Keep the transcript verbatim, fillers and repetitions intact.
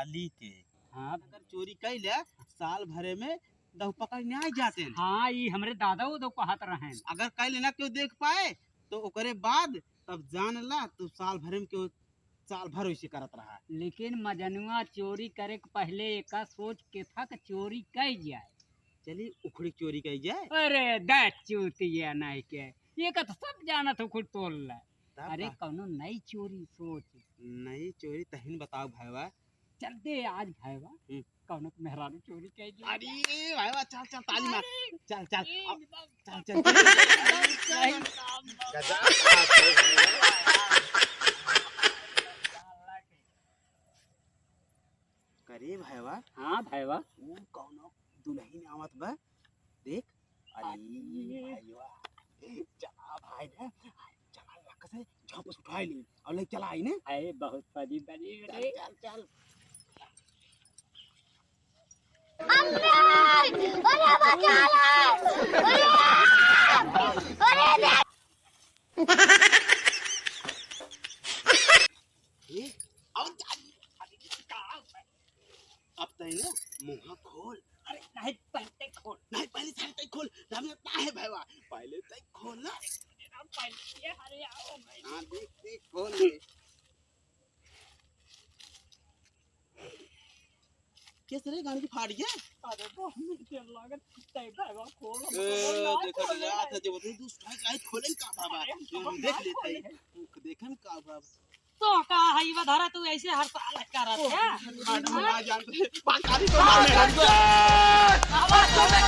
डाली के। हाँ। अगर चोरी कइ ले, साल भरे में दहु पकड़ में आ जाते हैं। हाँ, ई हमरे दादा वो दो कहत रहेन। अगर कइ लेना केहू देख पाए, तो ओकरे बाद तब जान ला, तू साल भरे में केहू, साल भर वैसे करत रहा। लेकिन मजनुआ चोरी करे के पहले एका सोच के था कि चोरी कइ जाए। चली उखड़ी चोरी कइ जाए। अरे, दैट चूतिया नहीं के, एका तो सब जानत हो, खुद तोल ला। तब अरे, का? कौनो नई चोरी सोच। नई चोरी तहिन बताओ भैया। चल दे आज भैया, हम्म। कौनो के मेहरारू चोरी कइ जाए। अरे भैया, चल, चल, ताली मार। अरे, चल, चल, अब, एकदम चल, चल, एकदम चल। सही काम बा। गजब बात है भैया। करे भैया। हाँ भैया। ऊ कौनो दुलहिन आवत बा, देख। अरे अरे। भैया, चला भाई रे, चला लक से झापस उठाइ ली और ले चला आई ने। अरे बहुत फनी बनी चल, रे। चल, चल। अरे, अरे बचा ले, अरे, अरे देख। ए, और जा, अरे, का? अब तैं ना मुँह खोल। अरे, नहीं, पहले खोल। नहीं, पहले तैं खोल। ना, ना, ना है भैया। पहले तैं खोल ना। अरे, पहले ये, अरे, आओ, मैं हाँ, देख, देख, खोल ले। कैसे रे, गाड़ी की फाट गया? अरे, बहुत नीचे लागत, तैं भैया खोल, ए, ना देखो, खोले। यार, जब तू दूसरा लाइट खोले का बाबा? अरे, हम देख ना लेते हैं। खोले। देखे में का बाबा? तो का है, ये धरा तू ऐसे हर साल करत है? मैडम, हाँ? आ जान दे। बाकारी को मार, मैडम को। आवाज तो देख,